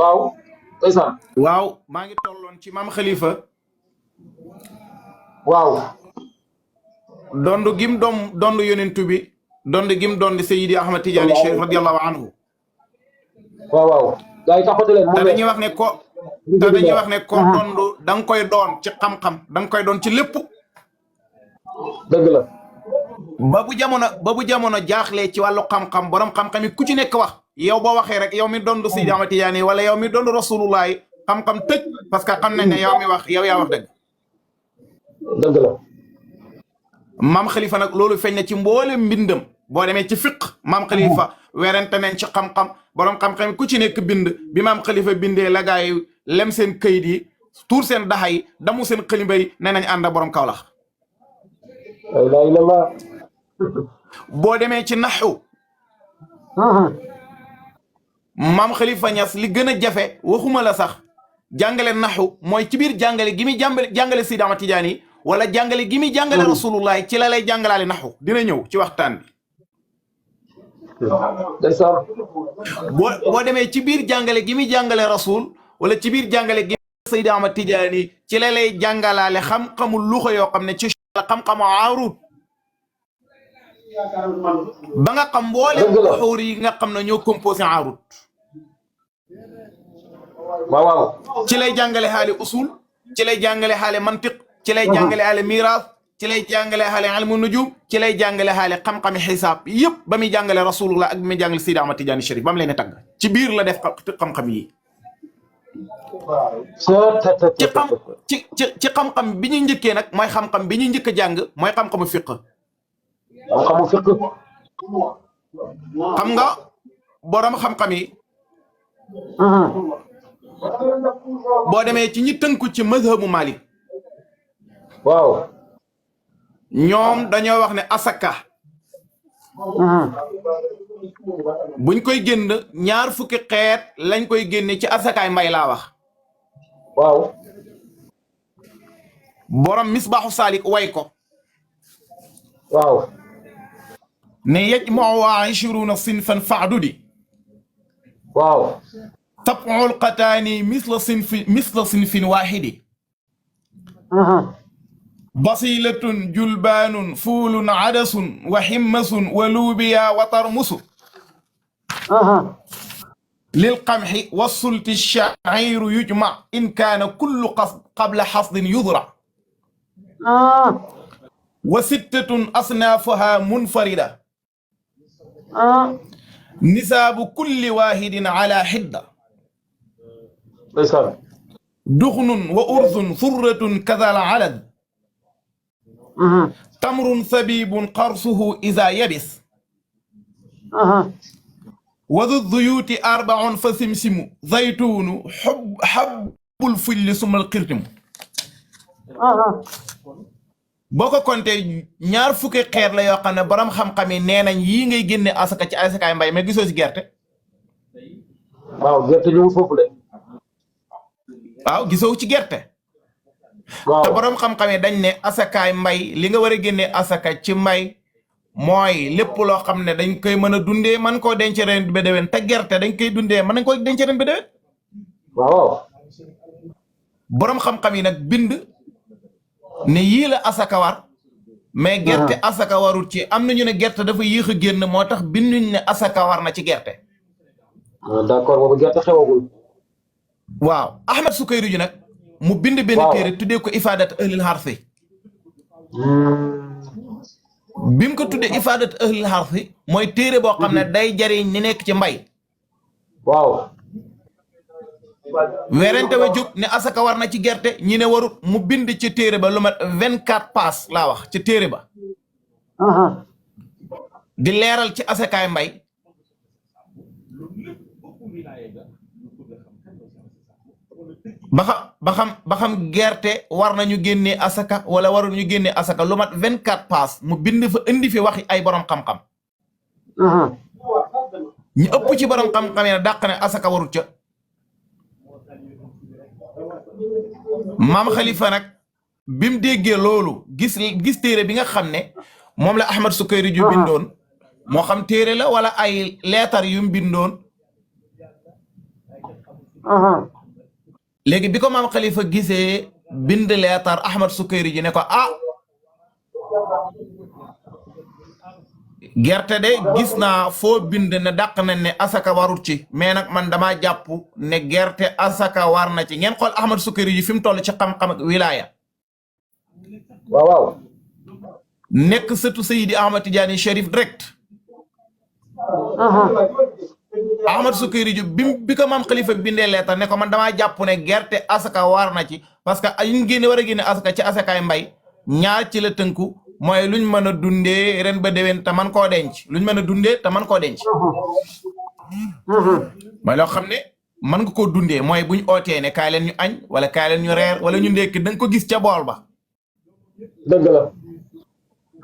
waaw ndeysaan waaw maa ngi tolloon ci maam Khalifa waaw dondu gim dondu yonentu bi dondu gim dondi Seydi Ahmad Tidiane Chérif radiyallahu anhu waaw gaa yi taxatu leen te dañuy wax ne ko te dañuy wax ne ko dondu da nga koy doon ci xam-xam da nga koy doon ci lépp dëgg la ba bu jamono jaaxlee ci wàllu xam-xam borom xam-xam yi ku ci nekk wax yow boo waxee rek yow mi dondu Seydi Ahmad Tidiane wala yow mi dondu Rasulullah xam-xam tëj parce que xam nañ ne yow mi wax yow yaa wax dëgg dëgg la maam Khalifa nag loolu feeñ na ci mboole mbindam boo demee ci fiq maam Khalifa werante nañ ci xam-xam borom xam-xam ku ci nekk bind bi maam Khalifa bindee la gaay yi lem seen këyit yi tuur seen daxa yi damu seen xalimba yi ne nañ ànd borom Kawlax la ilaha illallah boo demee ci naxu maam Khalifa Niass li gën a jafe waxuma la sax jàngale naxu mooy ci biir jàngale gi muy jàngale Seydi Ahmad Tidiane yi wala jàngale gi muy jàngale rasulullah ci la lay jàngalaale naxu dina ñëw ci waxtaan bi boo demee ci biir jàngale gi muy jàngale rasul wala ci biir jàngale gi Seydi Ahmad Tidiane yi ci la lay jàngalaale xam-xamu luxa yoo xam ne ci xam-xamu aarut ba nga xam mboole xuur yi nga xam ne ñoo composé aarut waaw waaw ci lay jàngale xaale usul ci lay jàngale xaale mantiq ci lay jàngale xaale miraas ci lay jàngale xaale ilmu nujum ci lay jàngale xaale xam-xami xisaab yëpp ba muy jàngale rasulullah ak bi muy jàngale Seydi Ahmad Tidiane Chérif ba mu leen tagg ci biir la def xam-xam yi ci xam-xam bi ñu njëkkee nag mooy xam-xam bi ñu njëkk a jàng mooy xam-xamu fiq xam-xamu fiq xam nga borom xam-xam yi boo demee ci ñi tënku ci mazhabu Malik waaw ñoom dañoo wax ne asaka buñ koy génn ñaar fukki xeet lañ koy génne ci asakaay mbay laa wax waaw borom misbaaxu saalik way ko waaw ne yajmau wa 20 sinfan fa'dudi waaw tab'ul qataani misla sinfin waahidi basilatun julbaanun fuulun adasun wa himmasun wa luubiya wa tarmusu lil qamxi wa sulti sha'iiru yujma in kaana kullu qabla xasdin yudra wa sittatun asnaafuha munfarida nisaabu kulli waahidin ala xidda duxnun wa urzun surratun kadal alad tamrun sabibun qarsuhu iza yabis wa du duyuti arbaun fa simsimu zaytunu xabbul fulli sumal xirtimu boo ko compté ñaar fukki xeet la yoo xam ne borom xam-xam yi nee nañ yii ngay génne asaka ci asakaay mbay mais gisoo si gerte waaw gerte ñu foofu de waaw gisoo ci gerte te borom xam-xam yi dañ ne asakaay mbay li nga war a génne asaka ci mbay mooy lépp loo xam ne dañ koy mën a dundee man koo denc ren ba déwén te gerte dañ koy dundee mën nañ koy denc ren ba déwén waaw borom xam-xam yi nag bind ne yii la asaka war mais gerte asaka warul ci am na ñu ne gerte dafa yéex a génn moo tax binduñ ne asaka war na ci gerte d'accord boobu gerte xewagul waaw Ahmed Sukayri ju nag mu bind benn téere tuddee ko ifaadat ahlil harsi bi mu ko tuddee ifaadat ahlil harsi mooy téere boo xam ne day jariñ ñi nekk ci mbay waaw werente wa jóg ne asaka war na ci gerte ñi ne warut mu bind ci téere ba lu mat 24 pages laa wax ci téere ba di leeral ci asakaay mbay ba xam gerte war nañu génnee asaka wala warul ñu génnee asaka lu mat 24 pages mu bind fa indi fi waxi ay borom xam-xam ñu ëpp ci borom xam-xam yi ne dàq ne asaka warut ca maam Khalifa nag bi mu déggee loolu gis téere bi nga xam ne moom la Ahmed Sukayri ju bindoon moo xam téere la wala ay leetar yu mu bindoon léegi bi ko maam Khalifa gisee bind leetar Ahmad Sukayri ji ne ko ah gerte de gis naa foo bind ne dàq nañ ne asaka warut ci mais nag man dama jàpp ne gerte asaka war na ci ngeen xool Ahmad Sukayri ji fi mu toll ci xam-xam ak wilaya waaw nekk sëtu Seydi Ahmad Tidiane Chérif direct Ahmad Sukayri ji bi ko maam Khalifa bindee leetar ne ko man damaa jàpp ne gerte asaka war na ci parce que ñu génne war a génne asaka ci asakaay mbay ñaar ci la tënku mooy luñ mën a dundee ren ba déwén te man koo denc luñ mën a dundee te man koo denc mooy loo xam ne mën nga koo dundee mooy buñ ootee ne kaay leen ñu añ wala kaay leen ñu reer wala ñu ndekki da nga ko gis ca bool ba dëgg la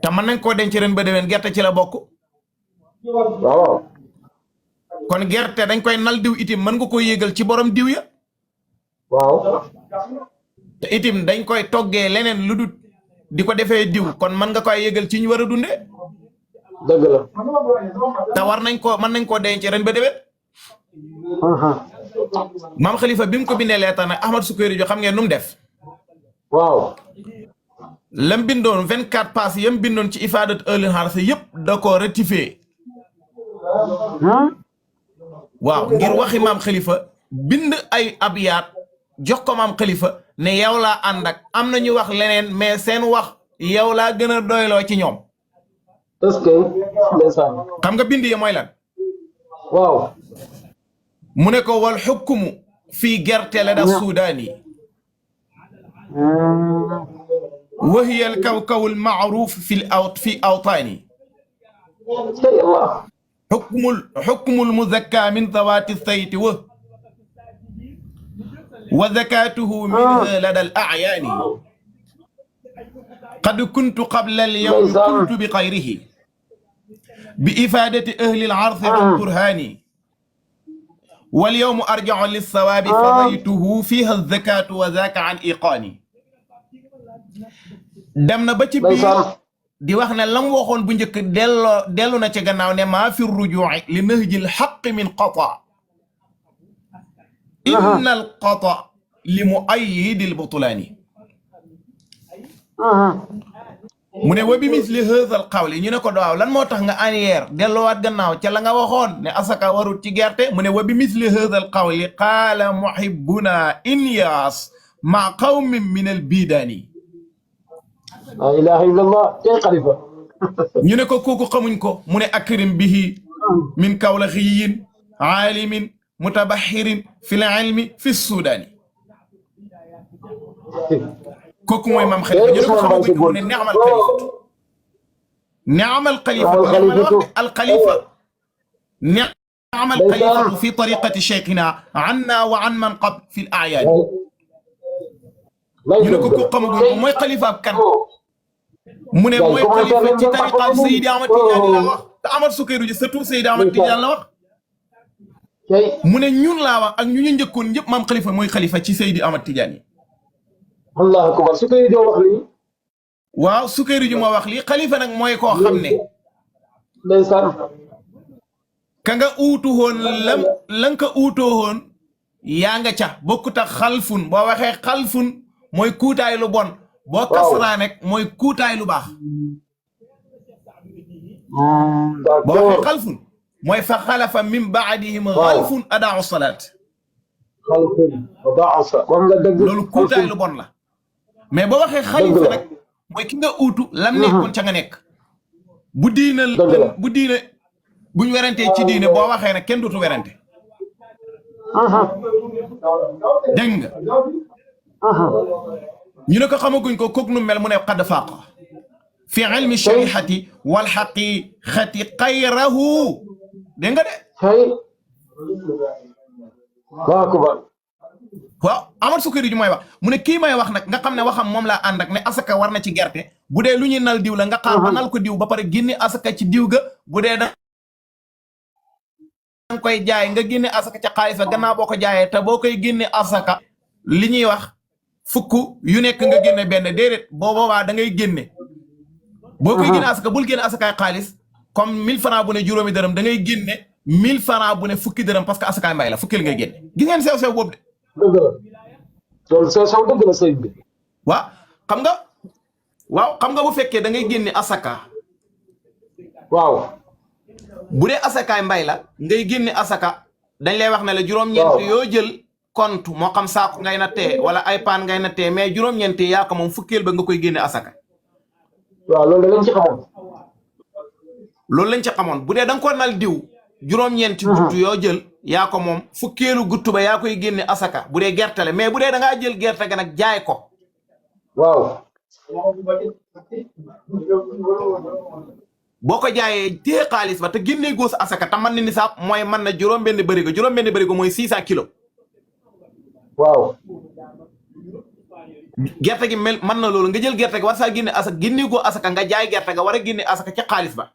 te mën nañ koo denc ren ba déwén gerte ci la bokk waaw kon gerte dañ koy nal diw itim mën nga ko yéegal ci borom diw ya waaw te itim dañ koy toggee leneen lu dul di ko defee diw kon mën nga koy yéegal ci ñu war a dundee dëgg la te war nañ ko mën nañ koo denc ren ba déwén maam Khalifa bi mu ko bindee leetar nag Ahmad Sukayri jo xam ngeen nu mu def waaw lam bindoon 24 pages yam bindoon ci ifaadat ëllëg xaar sa yëpp da koo rectifié waaw ngir waxi maam Khalifa bind ay abyaat jox ko maam Khalifa ne yow laa ànd ak am na ñu wax leneen mais seen wax yow laa gën a doyloo ci ñoom. est-ce que ndeysaan xam nga bind yi mooy lan. waaw mu ne ko wal xukmu fii gerte la da suudaani wa hiya al kawkaw al ma'ruf fi awtaani حكم المزكى من ذوات الثيت وزكاته منها لدى الأعيان قد كنت قبل اليوم كنت بغيره بإفادة أهل العرض والبرهان واليوم أرجع للصواب فضيته فيها الزكاة وذاك عن إيقاني دمنا بتي di wax ne lam waxoon bu njëkk dellu na ci gannaaw ne maa fi rujuuci li nahjil xaq min qata inna al qata li muayyidil butulaani mu ne wa bi misli hadha al qawli ñu ne ko daaw lan moo tax nga aniyeer delluwaat gannaaw ca la nga waxoon ne asaka warut ci gerte mu ne wa bi misli hadha al qawli qaala muhibbuna Inyaas ma qawmin min al bidaani la ilaha illallah tey Khalifa ñu ne ko kooku xamuñ ko mu ne akrim bihi min kawlaxiyin aalimin mutabaxirin fi l ilmi fi sudaani kooku mooy maam Khalifa ñu ne ko xamaguñ ko mu ne neamal xalifatu neamal xalifatu al xalifa neamal xalifatu fi tariqati cheikhina anna wa an man qab fi l ayaan ñu ne ko kooku xamaguñ ko mooy xalifa ab kan mu ne mooy xalifa ci tariqa Seydi Ahmad Tidiane la wax te Ahmad Sukayri ji surtout Seydi Ahmad Tidiane la wax mu ne ñun laa wax ak ñu ñu njëkkoon ñëpp maam Khalifa mooy xalifa ci Seydi Ahmad Tidiane yi allahu akbar Sukayri joo wax lii waaw Sukayri ji moo wax lii xalifa nag mooy koo xam ne ndeysaan ka nga uutu woon la nga ko uutoo woon yaa nga ca bokkut ak xalfun boo waxee xalfun mooy kuutaay lu bon boo kasraa nekk mooy kuutaay lu baax boo waxee xalfun mooy fa xalafa min baadihim xalfun adaau salaat xalfun adaau salaat wax nga dëgg loolu kuutaay lu bon la mais boo waxee xalifa nag mooy ki nga uutu lam nekkoon ca nga nekk bu diina buñ werantee ci diine boo waxee nag kenn dootu werante dégg nga ñu ne ko xamaguñ ko kooku nu mel mu ne qad faaqa fi ilmi sharihati wal haqiqati xayrahu dégg nga de waaw Ahmad Sukayri ju mooy wax mu ne kii may wax nag nga xam ne waxam moom laa ànd ak ne asaka war na ci gerte bu dee lu ñuy nal diw la nga xaar ba nal ko diw ba pare génne asaka ci diw ga bu dee da nga koy jaay nga génne asaka ca xaalis ba gannaaw boo ko jaayee te boo koy génne asaka li ñuy wax fukk yu nekk nga génne benn déedéet boo boobaa da ngay génne boo koy génne asaka bul génne asakaay xaalis comme 1000 francs bu ne juróomi dërëm da ngay génne 1000 francs bu ne fukki dërëm parce que asakaay mbay la fukkil ngay génne gis ngeen sew boobu de. dëgg la loolu sew dëgg la sëñ bi. waaw xam nga bu fekkee da ngay génne asaka. waaw. bu dee asakaay mbay la ngay génne asaka dañ lay wax ne la juróom-ñeent yoo jël compte moo xam saako ngay nattee wala ay paan ngay nattee mais juróom-ñeent yaa ko moom fukkeel ba nga koy génne asaka. waaw loolu lañ ci xamoon. loolu lañ ci xamoon bu dee da nga ko nal diw. juróom-ñeenti guttu yoo jël yaa ko moom fukkeelu guttu ba yaa koy génne asaka bu dee gerte la mais bu dee da ngaa jël gerte ga nag jaay ko. waaw. boo ko jaayee téye xaalis ba te génnee góos asaka te man ni nisaab mooy mën na juróom-benn bërigo mooy 600 kilos. waaw. gerte gi mën na loolu nga jël gerte gi war saa génne asaka génnee góos asaka nga jaay gerte ga war a génne asaka ca xaalis ba.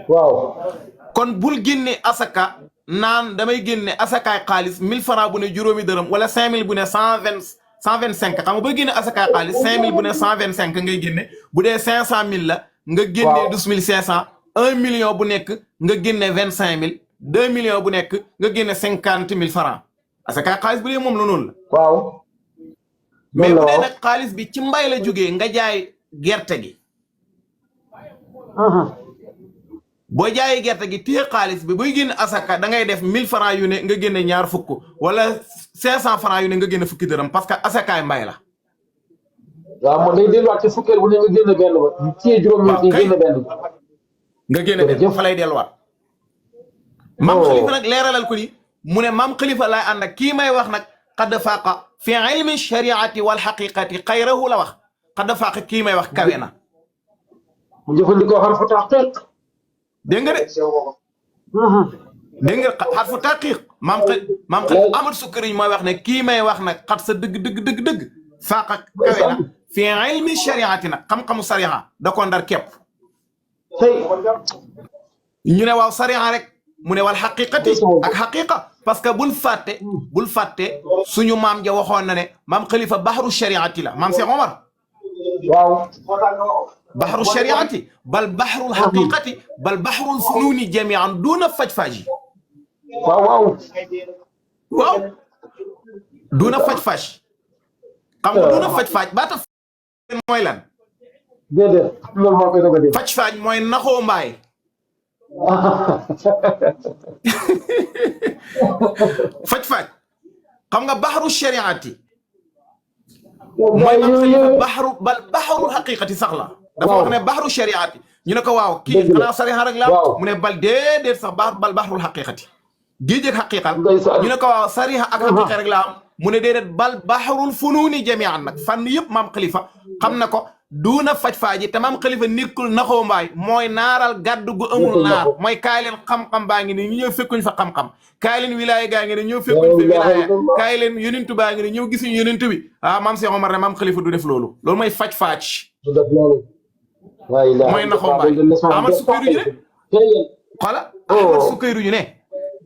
waaw. kon bul génne asaka naan damay génne asakaay xaalis 1000 francs bu ne juróomi dërëm wala 5000 bu ne 125 xam nga booy génne asakaay xaalis 5000 bu ne 125 ngay génne bu dee 500000 la. nga génne 12500 1 million bu nekk nga génne 25000 2 millions bu nekk nga génne 50000 francs asakaay xaalis bu dee moom la noonu la. waaw. mais bu dee nag xaalis bi ci mbay la jógee nga jaay gerte gi. boo jaayee gerte gi téye xaalis bi buy génne asaka da ngay def 1000 francs yu ne nga génne ñaar fukk wala 500 francs yu ne nga génne fukki dërëm parce que asakaay mbay la. waaw man day delluwaat ci fukkeel bu ne nga génne benn ba. téye juróom-ñeent nga génne benn. nga génne benn fa lay delluwaat. maam Khalifa nag leeralal ko ni mu ne maam Khalifa laay ànd ak kii may wax nag xadd faaqa fi ilmi shariati wal xaqiqati xayrahu la wax xadd faaqa kii may wax kawe na. mu jëfandikoo xarfu taqiq. dégg nga de. dégg nga xarfu taqiq. maam Khalifa Ahmad Sukari mooy wax ne kii may wax nag xat sa dëgg. faaqa kawe na fi ilmi shariati nag xam-xamu sariha da ko ndar képp. ñu ne waaw sariha rek mu ne wal xaqiqati ak xaqiqa parce que bul fàtte suñu maam ja waxoon na ne maam Khalifa baxru shariati la maam Cheikh Omar. waaw. baxru shariati bal baxrul xaqiqati bal baxrul fununi jamian duna faj-faji. waaw. duna faj-faj. xam nga duna faj-faj baata mooy lan. déedéet loolu moo koy doog a dégg. faj-faj mooy naxoo mbaay. faj-faj xam nga baxru shariati. mooy baxrul xaqiqati sax la. dafa wax ne baxru shariati ñu ne ko waaw kii xanaa sariha rek la mu ne bal déedéet sax bal baxrul xaqiqati. géej ak xaqiqa ñu ne ko waaw sariha ak xaqiqa rek la am. mu ne déedéet bal baxrul funuuni jamian nag fànn yëpp maam Khalifa xam na ko duuna faj-faaji te maam Khalifa nekkul naxoo mbaay mooy naaral gàddu gu amul naar mooy kaay leen xam-xam baa ngi ne ñu ñëw fekkuñ fa xam-xam kaay leen wilaaya gaa ngi ne ñëw fekkuñ fa wilaaya kaay leen yonentu baa ngi ne ñëw gisuñu yonentu bi maam Cheikh Omar ne maam Khalifa du def loolu mooy faj-faaj mooy naxoo mbaay Ahmad Sukayru ñu ne xoola Ahmad Sukayru ñu ne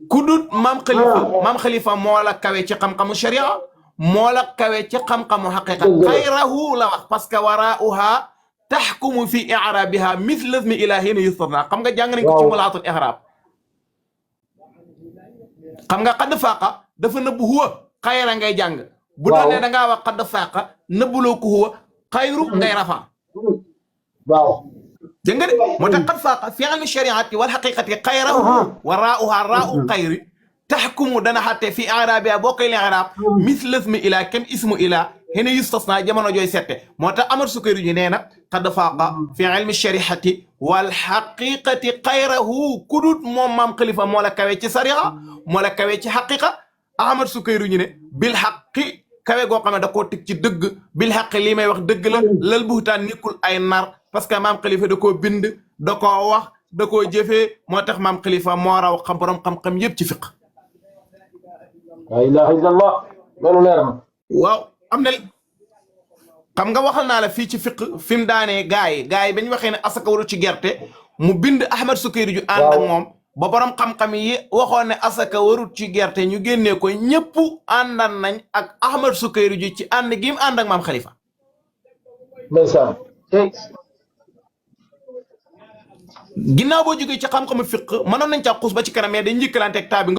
ku dut maam Khalifa moo la kawe ci xam-xamu sharia moo la kawe ci xam-xamu xaqiqa xayrahu la wax parce que waraauha taxkumu fi irabiha misle ismi ilahin yustasna xam nga jàng nañ ko ci mulaatul ixraab xam nga xadd faaqa dafa nëbb huwa xayra ngay jàng bu doon ne da ngaa wax xadd faaqa nëbbuloo ko huwa xayru ngay rafa waaw dégg nga de moo tax xadd faaqa fi ilmi shariati wal xaqiqati xayrahu waraauha raau xayri taxkumu dana xatte fi arabiya boo koy leen arab misle ismi ila kem ismu ila xene yustasna jamono jooy sette moo tax Ahmad Sukayri ñu nee na qad faaqa fi ilmi shariati wal xaqiqati xayrahu kudut moom maam Khalifa moo la kawe ci sariha moo la kawe ci xaqiqa Ahmad Sukayri ñu ne bil xaqi kawe goo xam ne da koo teg ci dëgg bil xaqi lii may wax dëgg la lal buxtaan nekkul ay nar parce que maam Khalifa da koo bind da koo wax da koo jëfee moo tax maam Khalifa moo raw xam borom xam-xam yëpp ci fiq la ilaha illallah loolu leer na waaw am na xam nga waxal naa la fii ci fiq fi mu daanee gaa yi bañ waxee ne asaka waru ci gerte mu bind Ahmad Sukayri ju ànd ak moom ba borom xam-xam yi waxoon ne asaka warut ci gerte ñu génnee ko ñëpp àndan nañ ak Ahmad Sukayri ju ci ànd gi mu ànd ak maam Khalifa ndeysaan ginnaaw boo jógee ci xam-xamu fiq mënoon nañ caa xuus ba ci kanam mais dañ njëkkalanteeg taa bi